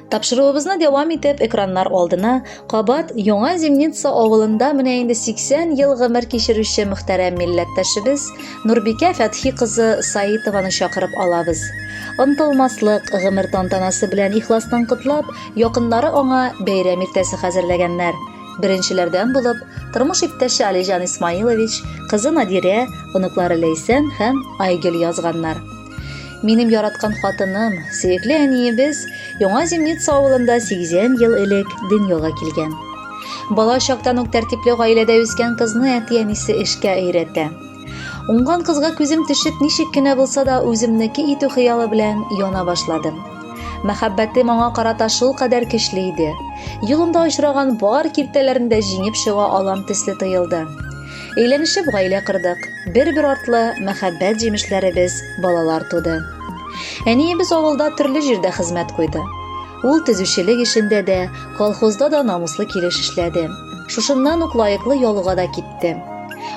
Тапшыруыбызны дәвам итеп, экраннар алдына кабат Яңа Зимница авылында менә инде 80 ел гомер кичерүче мөхтәрәм милләттәшебез Нурбикә Фәтхи кызы Саитованы чакырып алабыз. Онтылмаслык гомер тантанасы белән ихластан котлап, якыннары аңа бәйрәм иртәсе хәзерләгәннәр. Беренчеләрдән булып, тормыш иптәше Алиҗан Исмаилович, кызы Надирә, оныклары Ләйсән һәм Айгөл язганнар. Минем яраткан хатыным, сөекле әниебез Яңа Зимница авылында 80 ел элек дөньяга килгән. Бала чактан ук тәртипле гаиләдә үскән кызны әти-әнисе эшкә өйрәтә. Уңган кызга күзем төшеп, ничек кенә булса да үземнеке итү хыялы белән яна башладым. Мәхәббәтем аңа карата шул кадәр көчле иде. Юлымда очраган бар киртәләрне дә җиңеп чыга алам төсле тоелды. Өйләнешеп гаилә кордык. Бер-бер артлы мәхәббәт җимешләребез, балалар туды. Әниебез авылда төрле җирдә хезмәт куйды. Ул төзүчелек эшендә дә, колхозда да намуслы килеш эшләде. Шушыннан ук лаеклы ялга да китте.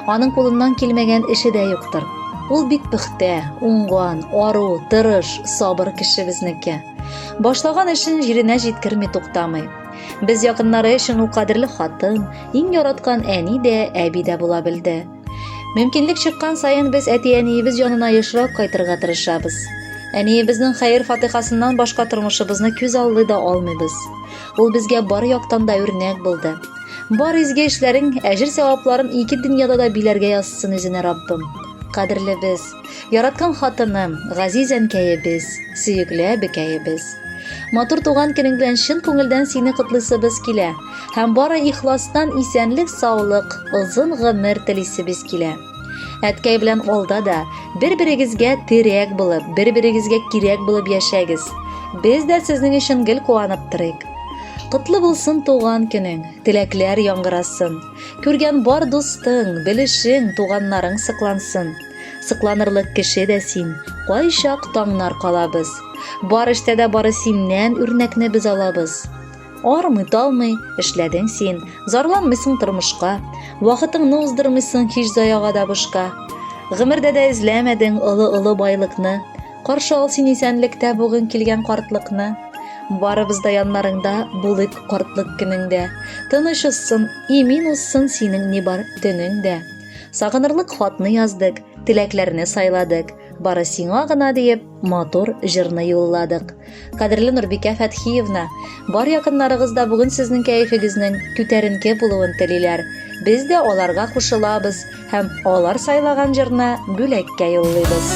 Аның кулыннан килмәгән эше дә юктыр. Ул бик пөхтә, уңган, ару, тырыш, сабыр кеше безнеке. Башлаган эшен җиренә җиткерми туктамый. Без якыннары өчен ул кадерле хатын, иң яраткан әни дә, әби дә була белде. Мөмкинлек чыккан саен без әти-әниебез янына ешрак кайтырга тырышабыз. Әниебезнең хәер-фатихасыннан башка тормышыбызны күз аллый да алмыйбыз. Ул безгә бар яктан да үрнәк булды. Бар изге эшләрең, әҗер-сәвапларын ике дөньяда да биләргә язсын үзенә Раббым. Кадерлебез, яраткан хатыным, газиз әнкәебез, сөекле әбекәебез. Матур туган көнең белән чын күңелдән сине котлыйсыбыз килә. Һәм бары ихластан исәнлек-саулык, озын гомер телисебез килә. Әткәй белән алда да бер-берегезгә терәк булып, бер-берегезгә кирәк булып яшәгез. Без дә сезнең өчен гел куанып торыйк. Котлы булсын туган көнең, теләкләр яңгырасын. Күргән бар дустың, белешең, туганнарың сыклансын. Сыкланырлык кеше дә син, кайчак таңнар калабыз. Бар эштә дә бары синнән үрнәкне без алабыз. Армый-талмый эшләдең син, зарланмыйсың тормышка, вакытыңны уздырмыйсың һич заяга да бушка. Гомердә дә эзләмәдең олы-олы байлыкны, каршы ал син исәнлектә бүген килгән картлыкны. Барыбыз да яннарыңда булыйк картлык көнеңдә. Тыныч узсын, имин узсын синең ни бар төнең дә. Сагынырлык хатны яздык, теләкләрне сайладык, бары сиңа гына диеп матур җырны юлладык. Кадерле Нурбикә Фәтхиевна, бар якыннарыгыз да бүген сезнең кәефегезнең күтәренке булуын телиләр. Без дә аларга кушылабыз һәм алар сайлаган җырны бүләккә юллыйбыз.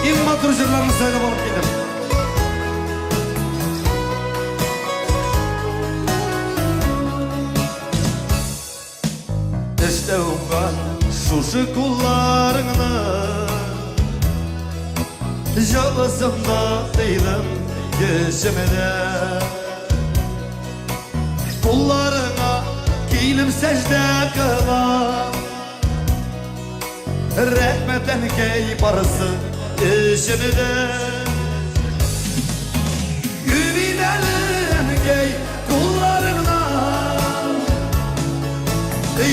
Иң матур җырларны сайлап алып килдем. Эштә уңган шушы кулларыңны Җылысында тыйдым көчемдә Кулларыңа килеп сәҗдә кылам Рәхмәт әнкәй барысы өчен дә. Үбим әле әнкәй кулларыңнан.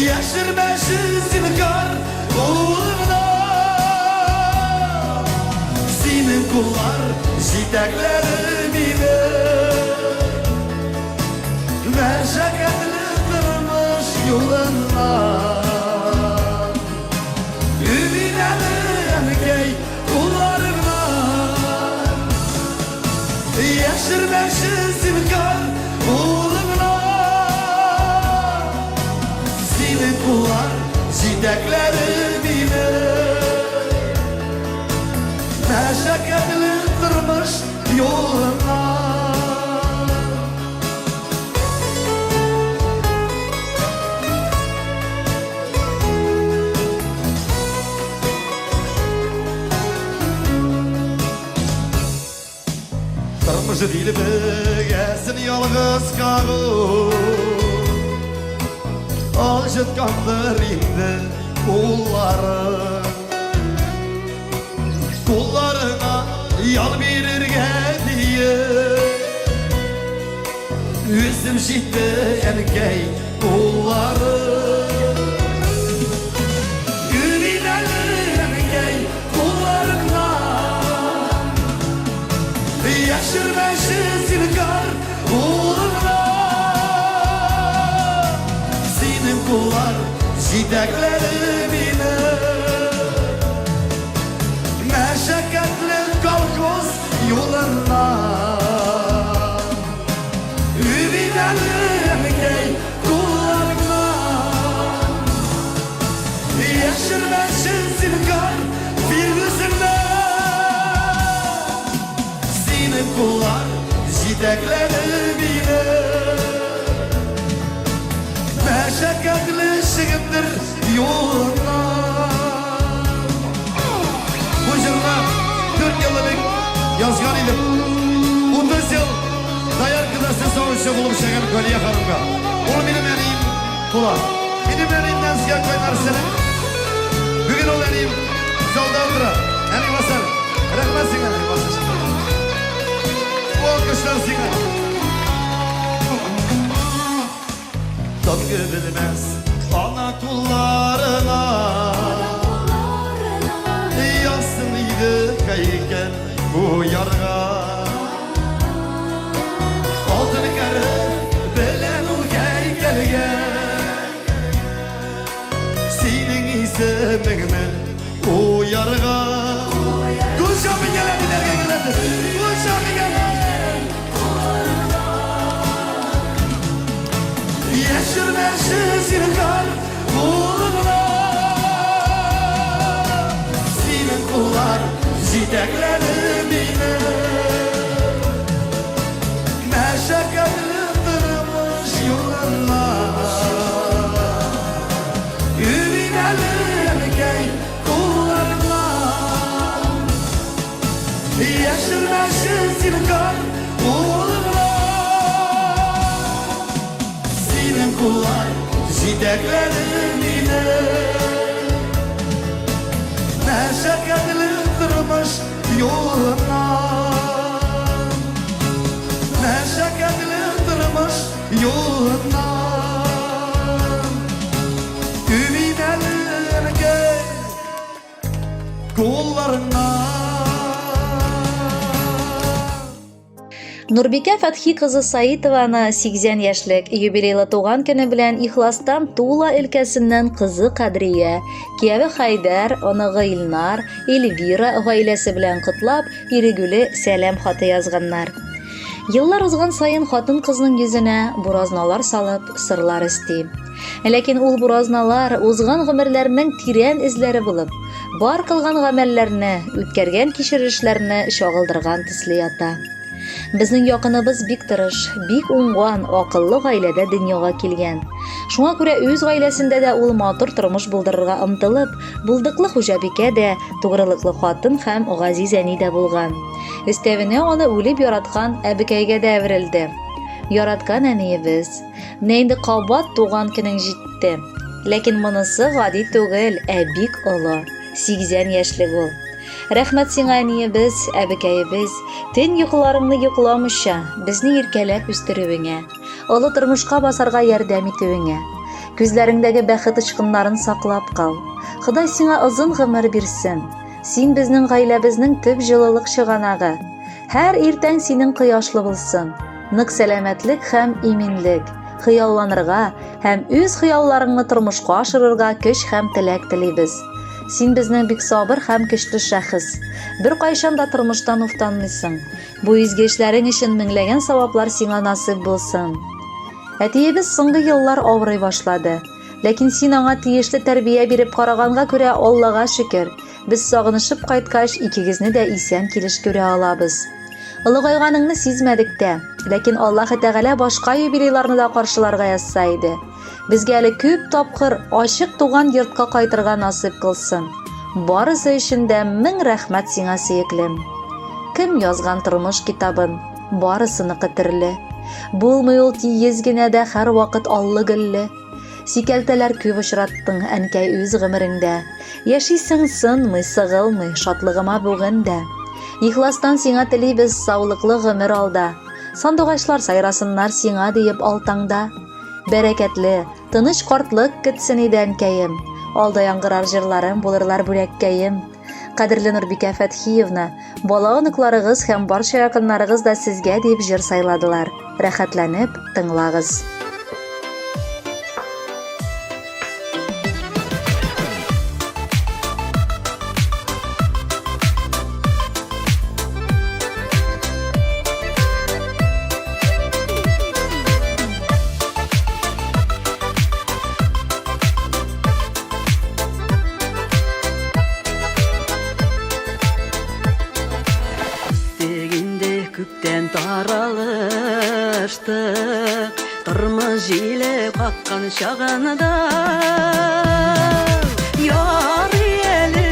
Яшермәче зинһар кулыңнан. Синең куллар җитәкләде мине. Мәшәкатьле тормыш юлыннан Үбим әле, әнкәй, кулларыңнан Яшермәче зинһар кулыңнан Синең куллар җитәкләде мине Мәшәкатьле тормыш юлыннан. Тормыш дилбегәсен ялгыз кагу Алҗыткандыр инде куллары Кулларыңа ял бирергә диеп. Үсеп җитте әнкәй куллары. Гөлин әле әнкәй кулларыңнан. Яшермәче зинһар кулыңнан. Синең куллар җитәкләде мине. Мәшәкатьле колхоз юлыннан. Үбим әле, әнкәй, кулларыңнан. Яшермәче зинһар бир үзеңнән. Синең куллар җитәкләде мине. Мәшәкатьле чыгымдыр юлыннан. Бу җырны 4 ел элек язган идем. 30 ел дояркада сөт савучы булып эшләгән Галия ханымга. Ул минем әнием була. Минем әниемнән сезгә кайнар сәлам. Бүген ул әнием залда утыра. Әни басар. Рәхмәт сиңа, әни басар. Бу алкышлар сиңа. Төнгө белмәс ана кулларына. Язсын иде кәйкән куярга. Алтын кәреп белән ул кәйкәлгә. Синең исемеңне куярга. Кул чабып килә, диләргә киләде. Кул чабып килә. Яшермәче зинһар кулыңны. Синең куллар җитәкләде мине. Мәшәкатьле тормыш юлыннан. Үбим әле, әнкәй, кулларыңнан. Яшермәче зинһар кулыңны. Синең куллар җитәкләде мине. Мәшәкатьле тормыш юлыннан. Мәшәкатьле тормыш юлыннан. Үбим әле, әнкәй, кулларыңнан. Нурбикә Фәтхи кызы Саитованы 80 яшьлек юбилейлы туган көне белән ихластан Тула өлкәсеннән кызы Кадрия, кияве Хайдәр, оныгы Илнар, Эльвира гаиләсе белән котлап, Ирегүле сәлам хаты язганнар. Еллар узган саен хатын-кызның йөзенә буразналар салып, сырлар өсти. Ләкин ул буразналар узган гомерләрнең тирән эзләре булып, бар кылган гамәлләрне, үткәргән кичерешләрне чагылдырган төсле ята. Безнең якыныбыз бик тырыш, бик уңган, акыллы гаиләдә дөньяга килгән. Шуңа күрә үз гаиләсендә дә ул матур тормыш булдырырга омтылып, булдыклы хуҗабикә дә, тугрылыклы хатын һәм газиз әни дә булган. Өстәвенә аны үлеп яраткан әбекәйгә дә әверелде. Яраткан әниебез, менә инде кабат туган көнең җитте. Ләкин монысы гади түгел, ә бик олы, 80 яшьлек ул. Рәхмәт сиңа, әниебез, әбекәебез, төн йокыларыңны йокламыйча, безне иркәләп үстерүеңә, олы тормышка басарга ярдәм итүеңә. Күзләреңдәге бәхет очкыннарын саклап кал. Ходай сиңа озын гомер бирсен. Син безнең гаиләбезнең төп җылылык чыганагы. Һәр иртәң синең кояшлы булсын. Нык сәламәтлек һәм иминлек, хыялланырга һәм үз хыялларыңны тормышка ашырырга көч һәм теләк телибез. Син безнең бик сабыр һәм көчле шәхес. Беркайчан да тормыштан уфтанмыйсың. Бу изге эшләрең өчен меңләгән саваплар сиңа насыйп булсын. Әтиебез соңгы еллар авырый башлады. Ләкин син аңа тиешле тәрбия биреп караганга күрә Аллага шөкер, без сагынышып кайткач, икегезне дә исән килеш күрә алабыз. Олыгайганыңны сизмәдек тә, ләкин Аллаһы Тәгалә башка юбилейларны да каршыларга язса иде. Безгә әле күп тапкыр ачык туган йортка кайтырга насыйп кылсын. Барысы өчен дә мең рәхмәт сиңа, сөеклем. Кем язган тормыш китабын? Барысыныкы төрле. Булмый ул тиез генә дә һәрвакыт аллы-гөлле. Сикәлтәләр күп очраттың, әнкәй, үз гомереңдә. Яшисең сынмый, сыгылмый, шатлыгыма бүген дә. Ихластан сиңа телибез саулыклы гомер алда. Сандугачлар сайрасыннар сиңа диеп алтаңда. Бәрәкәтле, тыныч картлык көтсен иде әнкәем. Алда яңгырар җырларым булырлар бүләккәем. Кадерле Нурбикә Фәтхиевна, бала оныкларыгыз һәм барча якыннарыгыз да сезгә дип җыр сайладылар. Рәхәтләнеп тыңлагыз. Күптән таралыштык, тормыш җиле каккан чагында. Ярый әле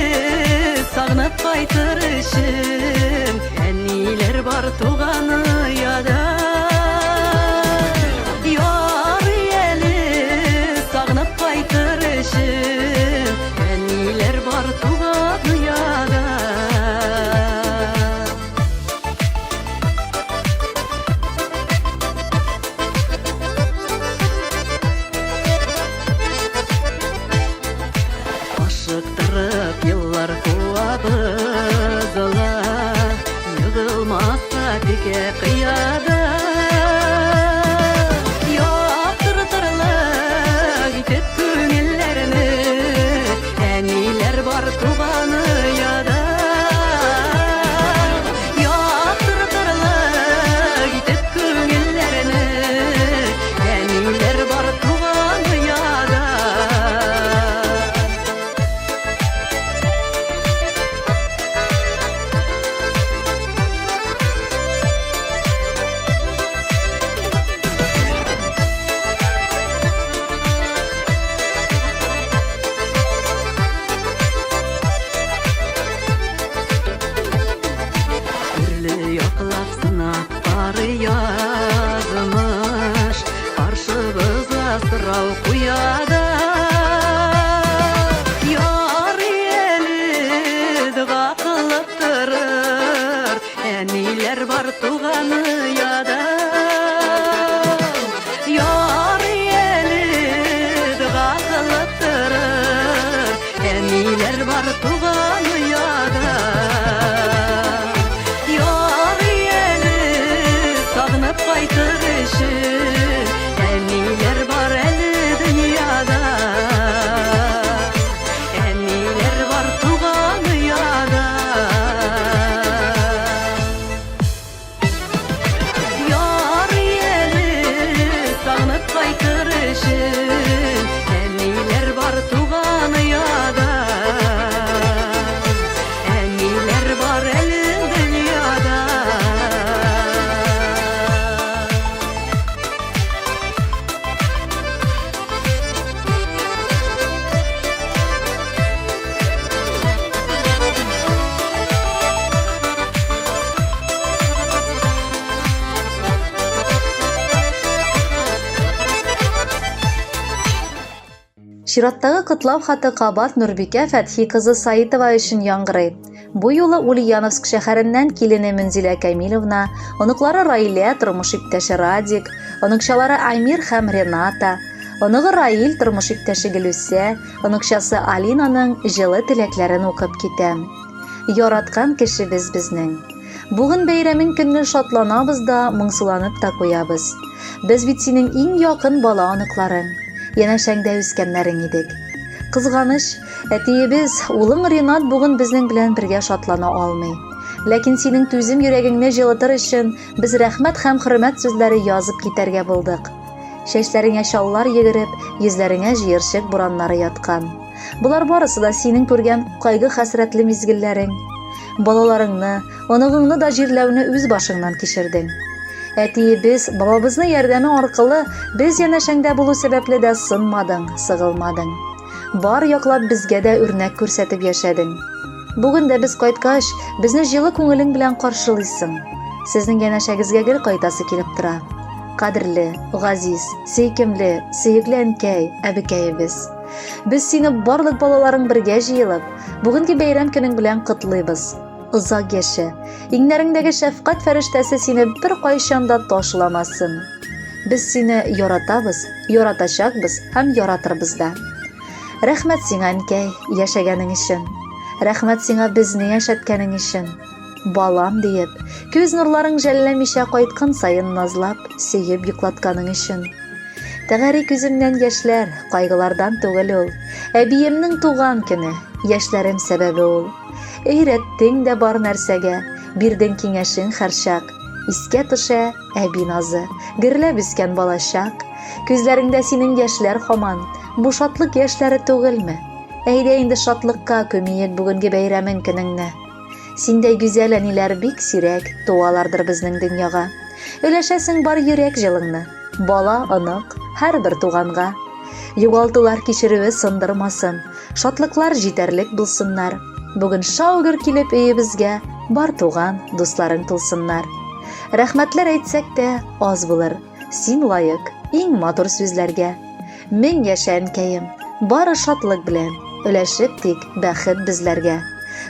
сагынып кайтыр өчен, әниләр бар туган ояда. Ярый әле сагынып кайтыр өчен, әниләр бар туган ояда. Ашыктырып еллар куабыз ла, Егылмаска текә кыяда. Яктыртырлык итеп күңелләрне, Әниләр бар туган ояда. Яктыртырлык итеп күңелләрне, Әниләр бар туган ояда. Төрле яклап сынап карый язмыш, Каршыбызга сорау куя да. Ярый әле дога кылып торыр, Әниләр бар туган ояда. Ярый әле дога кылып торыр, Әниләр бар туган ояда. Ярый әле сагынып кайтыр өчен, Әниләр бар әле дөньяда. Әниләр бар туган ояда. Ярый әле сагынып кайтыр өчен, Әниләр бар туган ояда. Әниләр бар әле дөньяда. Чираттагы котлау хаты кабат Нурбикә Фәтхи кызы Саитова өчен яңгырый. Бу юлы Ульяновск шәһәреннән килене Мөнзилә Камиловна, оныклары Раилә, тормыш иптәше Радик, оныкчалары Амир һәм Рената, оныгы Раил, тормыш иптәше Гөлүсә, оныкчасы Алинаның җылы теләкләрен укып китәм. Яраткан кешебез безнең. Бүген бәйрәмең көнне шатланабыз да, моңсуланып та куябыз. Без бит синең иң якын бала оныкларың, янәшәңдә үскәннәрең идек. Кызганыч, әтиебез, улың Ринат бүген безнең белән бергә шатлана алмый. Ләкин синең түзем йөрәгеңне җылытыр өчен без рәхмәт һәм хөрмәт сүзләре язып китәргә булдык. Чәчләреңә чаллар йөгереп, йөзләреңә җыерчык бураннары яткан. Болар барысы да синең күргән кайгы-хәсрәтле мизгелләрең. Балаларыңны, оныгыңны да җирләүне үз башыңнан кичердең. Әтиебез, бабабызны ярдәме аркылы без янәшәңдә булу сәбәпле дә сынмадың, сыгылмадың. Бар яклап безгә дә үрнәк күрсәтеп яшәдең. Бүген дә без кайткач, безне җылы күңелең белән каршылыйсың. Сезнең янәшәгезгә гел кайтасы килеп тора. Кадерле, газиз, сөйкемле, сөекле әнкәй, әбекәебез. Без сине барлык балаларың бергә җыелып, бүгенге бәйрәм көнең белән котлыйбыз. озак яшә. Иңнәреңдәге шәфкать фәрештәсе сине беркайчан да ташламасын. Без сине яратабыз, яратачакбыз һәм яратырбыз да. Рәхмәт сиңа, әнкәй, яшәгәнең өчен. Рәхмәт сиңа безне яшәткәнең өчен. Балам диеп, күз нурларың жәлләмичә кайткан саен назлап, сөеп йоклатканың өчен. Тәгәри күземнән яшьләр, кайгылардан түгел ул. Әбиемнең туган көне, яшьләрем сәбәбе ул. Өйрәттең дә бар нәрсәгә, бирдең киңәшең һәрчак. Искә төшә әби назы, гөрләп үскән балачак. Күзләреңдә синең яшьләр һаман, бу шатлык яшьләре түгелме? Әйдә инде шатлыкка күмиек бүгенге бәйрәмең көнеңне. Синдәй гүзәл әниләр бик сирәк туалардыр безнең дөньяга. Өләшәсең бар йөрәк җылыңны, бала, онык, һәрбер туганга. Югалтулар кичерүе сындырмасын, шатлыклар җитәрлек булсыннар. Бүген шау-гөр килеп өебезгә бар туган, дусларың тулсыннар. Рәхмәтләр әйтсәк тә аз булыр, син лаек иң матур сүзләргә. Мең яшә, әнкәем, бары шатлык белән, өләшеп тик бәхет безләргә.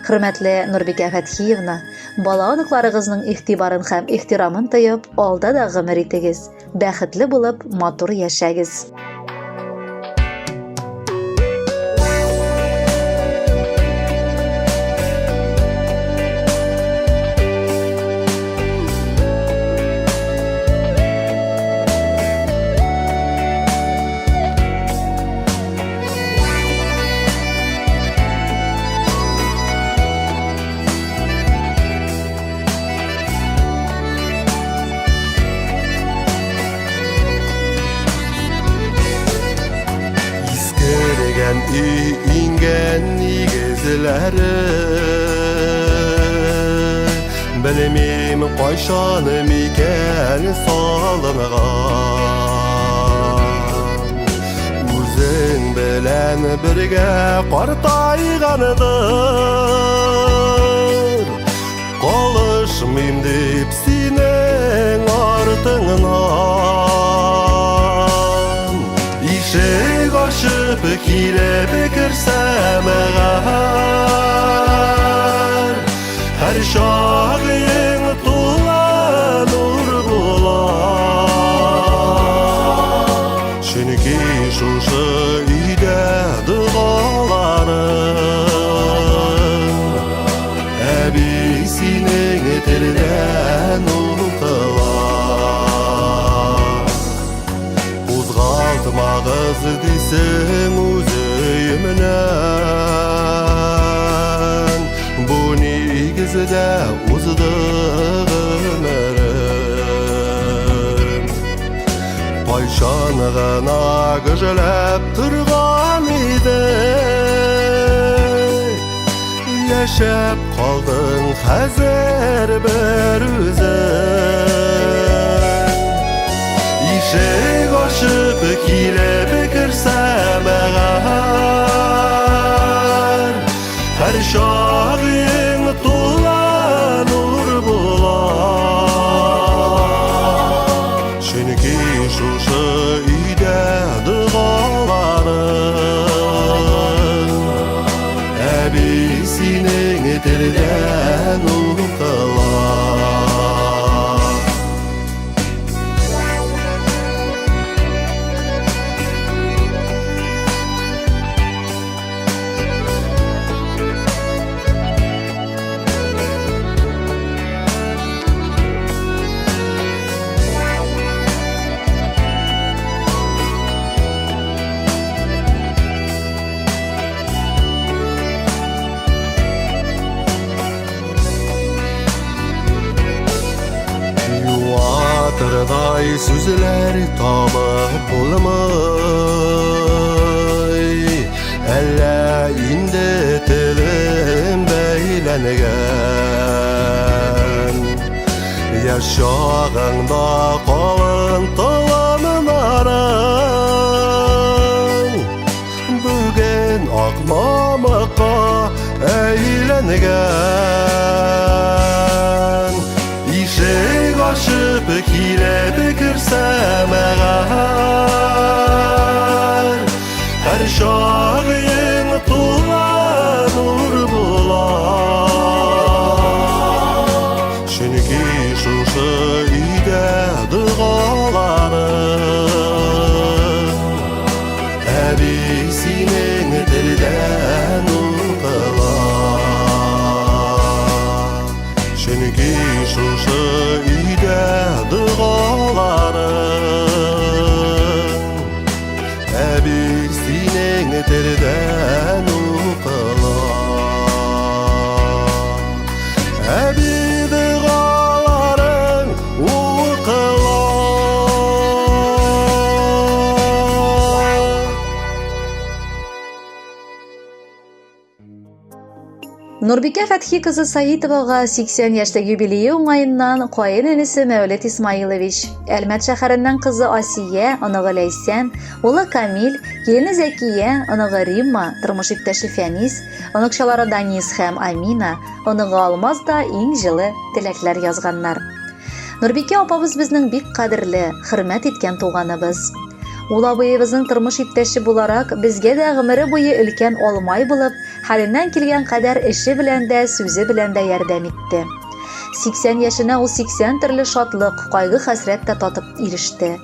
Хөрмәтле Нурбикә Фәтхиевна, бала оныкларыгызның игътибарын һәм ихтирамын тоеп, алда да гомер итегез, бәхетле булып, матур яшәгез. Искергән өй иңгән нигезләре Белмим кайчан микән салынган. Үзең белән бергә картайгандыр. Калышмыйм дип синең артыңнан. Ишек ачып килеп керсәм әгәр, Һәр чагың тула нур була. Чөнки шушы өйдә догаларың Әби синең телдән укыла. Кузгалтмагыз дисең үз өемнән. Бу нигездә узды гомерем. Кайчан гына гөжләп торган иде. Яшәп калдың хәзер бер үзең. Ишек ачып килеп керсәм әгәр, һәр чагың тула нур була. Чөнки шушы өйдә догаларың Әби синең телдән укыла. Юатырдай сүзләр табып булмый. Әллә инде телем бәйләнгән. Яшь чагыңда калын толымнарың Бүген ак мамыкка әйләнгән. Ишек ачып килеп керсәм әгәр, һәр чагың тула нур була. шушы өйдә догаларың Әби синең телдән укыла. Чөнки шушы өйдә догаларың Әби синең телдән укыла. Әби догаларың укыла. Нурбикә Фәтхи кызы Саитовага 80 яшьлек юбилее уңаеннан каен энесе Мәүлет Исмаилович, Әлмәт шәһәреннән кызы Асия, оныгы Ләйсән, улы Камил, килене Зәкия, оныгы Римма, тормыш иптәше Фәнис, оныкчалары Данис һәм Амина, оныгы Алмаз да иң җылы теләкләр язганнар. Нурбикә апабыз безнең бик кадерле, хөрмәт иткән туганыбыз. Ул абыебызның тормыш иптәше буларак, безгә дә гомере буе өлкән алмай булып, хәленнән килгән кадәр эше белән дә, сүзе белән дә ярдәм итте. 80 яшенә ул 80 төрле шатлык, кайгы-хәсрәт тә татып иреште.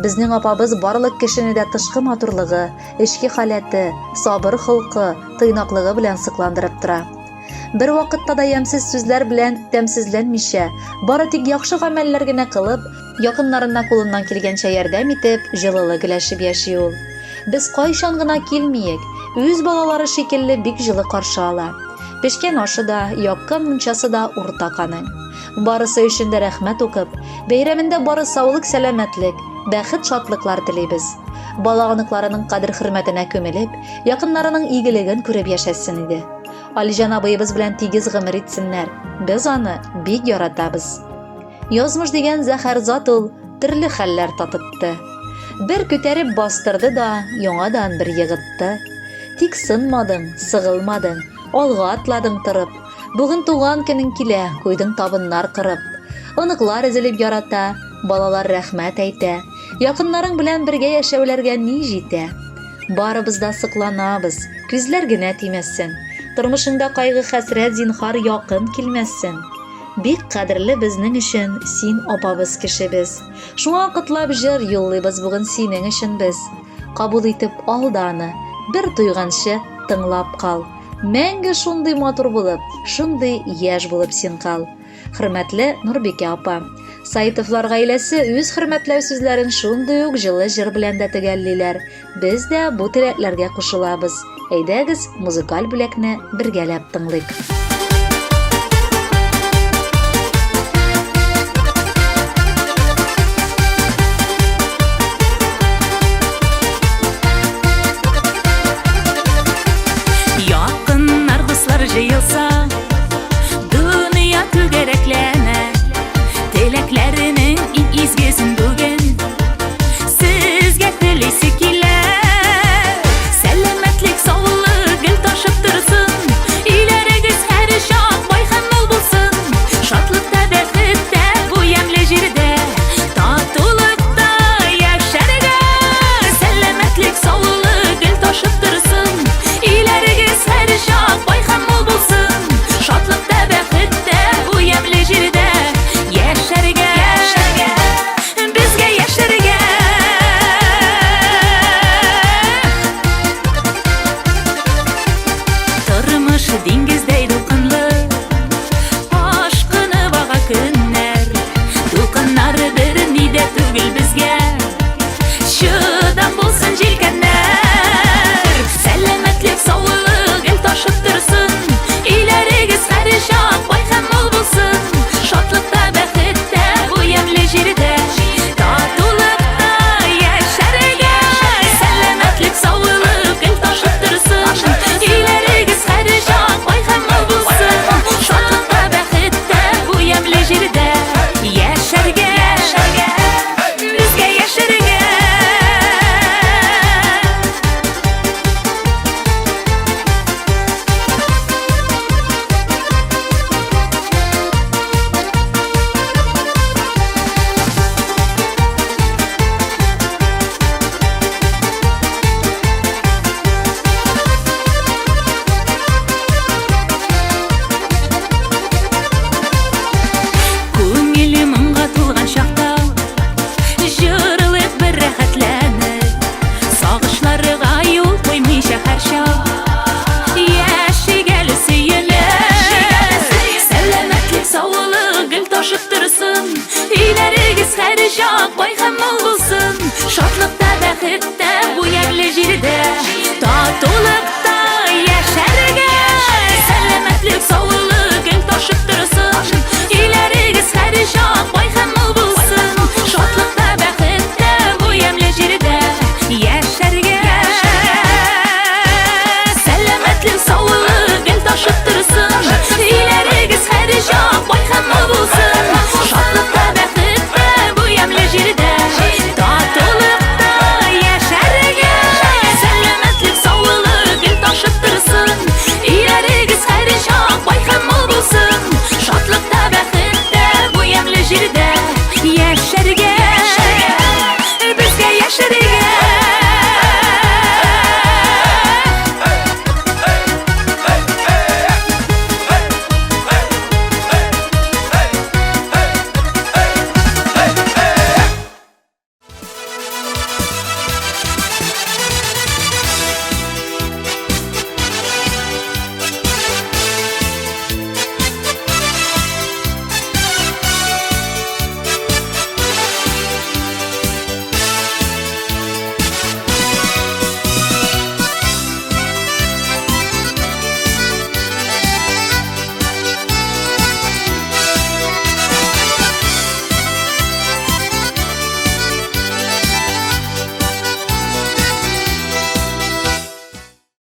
Безнең апабыз барлык кешене дә тышкы матурлыгы, эчке халәте, сабыр холкы, тыйнаклыгы белән сокландырып тора. Бер вакытта да ямьсез сүзләр белән тәмсезләнмичә, бары тик яхшы гамәлләр генә кылып, якыннарына кулыннан килгәнчә ярдәм итеп, җылылык өләшеп яши ул. Без кайчан гына килмиек, үз балалары шикелле бик җылы каршы ала. Пешкән ашы да, яккан мунчасы да уртак аның. Барысы өчен дә рәхмәт укып, бәйрәмендә бары саулык-сәламәтлек, бәхет-шатлыклар телибез. Бала-оныкларының кадер-хөрмәтенә күмелеп, якыннарының игелеген күреп яшәсен иде. Алиҗан абыебыз белән тигез гомер итсеннәр. Без аны бик яратабыз. Язмыш дигән зәһәр зат ул төрле хәлләр татытты. Бер күтәреп бастырды да, яңадан бер егытты. Тик сынмадың, сыгылмадың, алга атладың торып. Бүген туган көнең килә, куйдың табыннар кырып. Оныклар өзелеп ярата, балалар рәхмәт әйтә. Якыннарың белән бергә яшәүләргә ни җитә? Барыбыз да сокланабыз, күзләр генә тимәсен. Тормышыңда кайгы-хәсрәт зинхар якын килмәсен. Бик кадерле безнең өчен син апабыз кешебез. Шуңа котлап җыр юллыйбыз бүген синең өчен без. Кабул итеп ал да аны, бер туйганчы тыңлап кал. Мәңге шундый матур булып, шундый яшь булып син кал. Хөрмәтле Нурбикә апа, Саитовлар гаиләсе үз хөрмәтләү сүзләрен шундый ук җылы җыр белән дә төгәллиләр. Без дә бу теләкләргә кушылабыз. Әйдәгез, музыкаль бүләкне бергәләп тыңлыйк. Якыннар, дуслар җыелса, Дөнья түгәрәкләнә. Теләкләренең иң изгесен бүген сезгә телисе килә. Сәламәтлек, саулык гел ташып торсын. Өйләрегез һәр